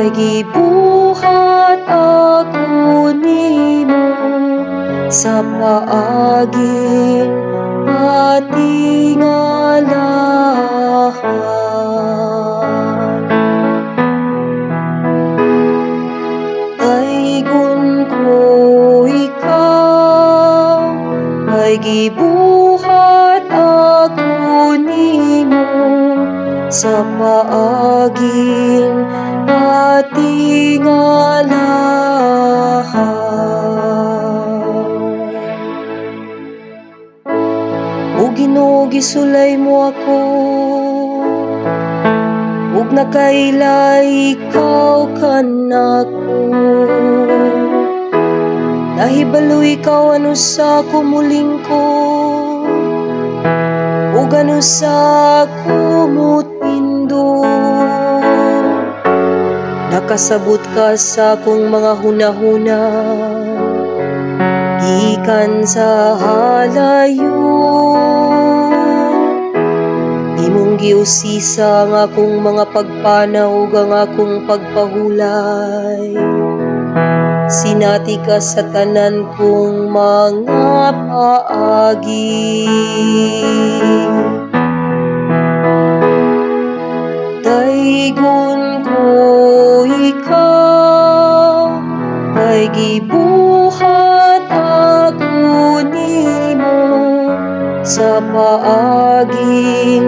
Kay gibuhat ako nimo sa paaging katingalahan. Daygon ko ikaw, kay gibuhat ako nimo sa paaging katingalahan. O Ginoo, gisulay mo ako ug nakaila ikaw kanako. Nahibalo ikaw ano sa ako mulingkod ug ano sa ako mutindog. Nakasabot ka sa akong mga hunahuna gikan sa halayo. Imong giusisa ang akong mga pagpanaw ug ang akong pagpahulay. Sinati ka sa tanan kong mga paagi. Daygon ko ikaw, kay gibuhat ako nimo sa paaging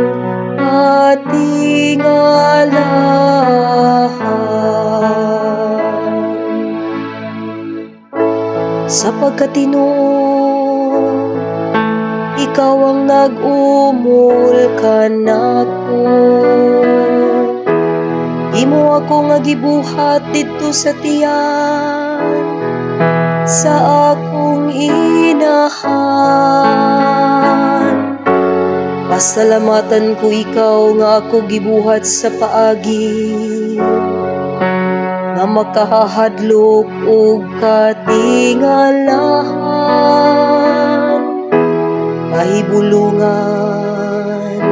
katingalahan. Sa pagkatinuod, ikaw ang nag-umol kanako. Imo ako nga gibuhat didto sa tiyan sa akong inahan. Pasalamatan ko ikaw nga ako gibuhat sa paagi nga makahadlok og katingalahan. Kahibulungan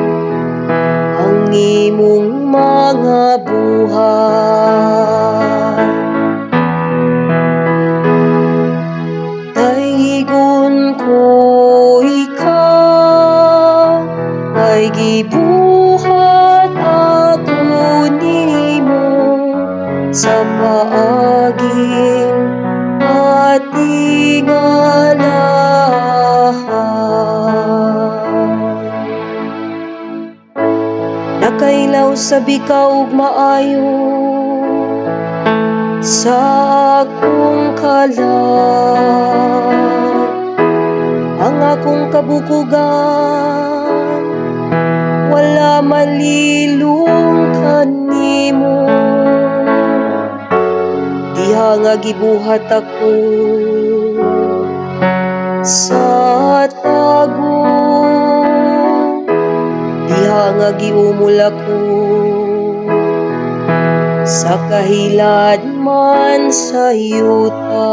ang imong mga buhat. Daygon ko ikaw, kay gibuhat ako nimo sa paaging katingalahan. Nakailaw sabi ka og maayo sa akong kalag. Ang akong kabukugan wala malilong kanimo. Diha nga gibuhat ako sa tago, diha nga giumol ako sa kahilad man sa yuta.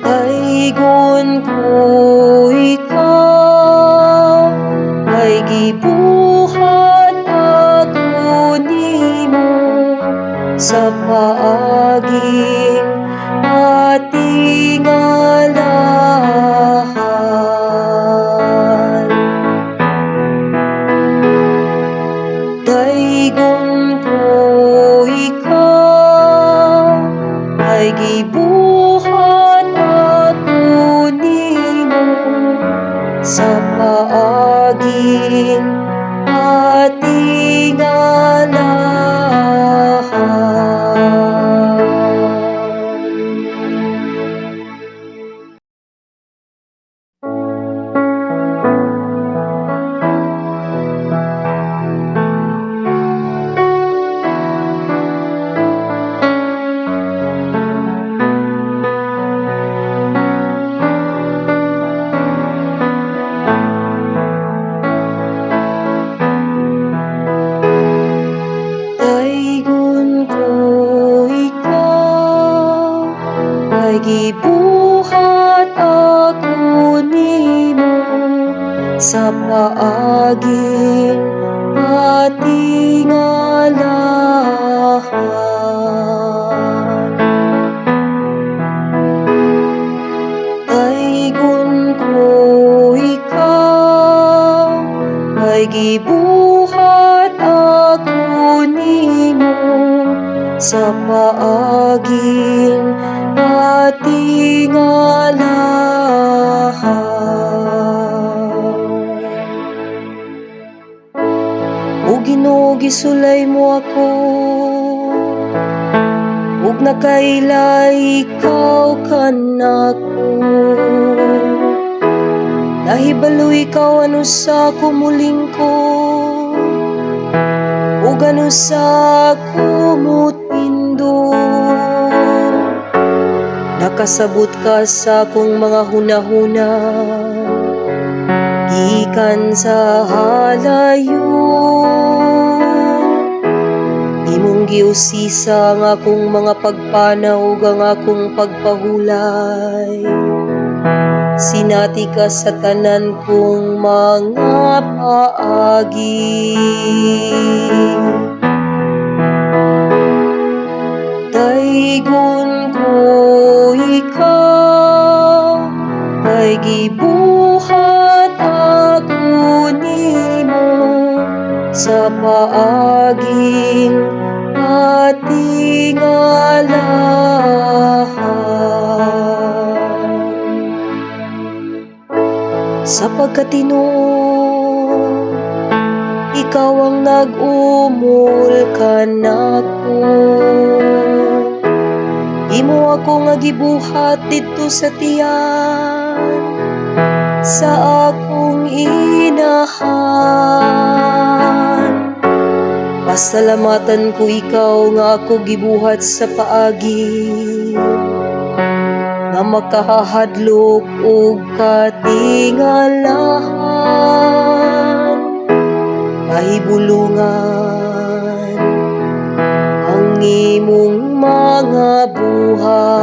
Daygon ko ikaw, kay gibuhat ako nimo sa paaging katingalahan. Daygon ko ikaw, kay gibuhat ako nimo sa paaging katingalahan. Daygon ko ikaw, kay gibuhat ako nimo sa paaging katingalahan. Daygon ko ikaw, kay gibuhat ako nimo sa paaging katingalahan. O Ginoo, gisulay mo ako ug nakaila ikaw kanako. Nahibalo ikaw ano sa ako mulingkod ug ano sa ako mutindog. Nakasabot ka sa akong mga hunahuna gikan sa halayo. Imong giusisa ang akong mga pagpanaw ug ang akong pagpahulay. Sinati ka sa tanan kong mga paagi. Daygon ko ikaw, kay gibuhat ako nimo sa paaging katingalahan. Sa pagkatinuod, ikaw ang nag-umol kanako. Imo ako nga gibuhat didto sa tiyan sa akong inahan. Pasalamatan ko ikaw nga ako gibuhat sa paagi nga makahadlok og katingalahan. Kahibulungan ang imong mga buhat.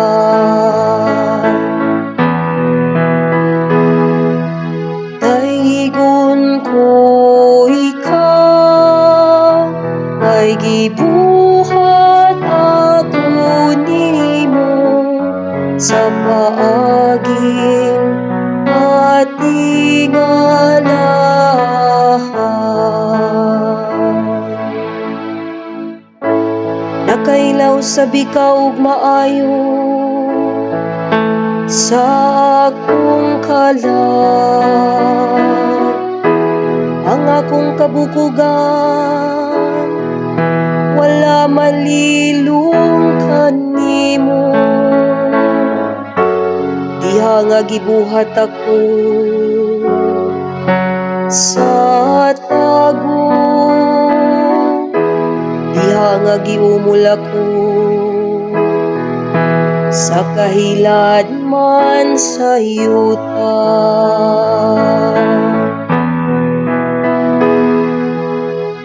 Daygon ko ikaw, kay gibuhat ako nimo sa paaging katingalahan. Nakailaw sabi ka og maayo sa akong kalag. Ang akong kabukugan wala malilong kanimo. Diha nga gibuhat ako sa tago, diha nga giumol ako sa kahilad man sa yuta.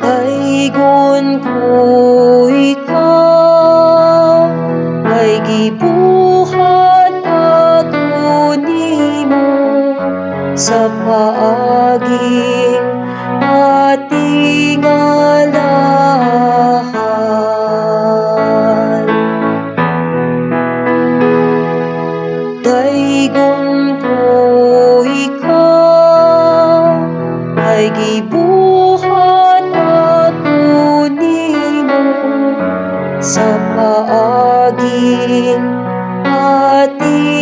Daygon ko ikaw, kay gibuhat ako nimo sa paaging katingalahan. Daygon ko ikaw, kay gibuhat ako nimo sa paaging katingalahan.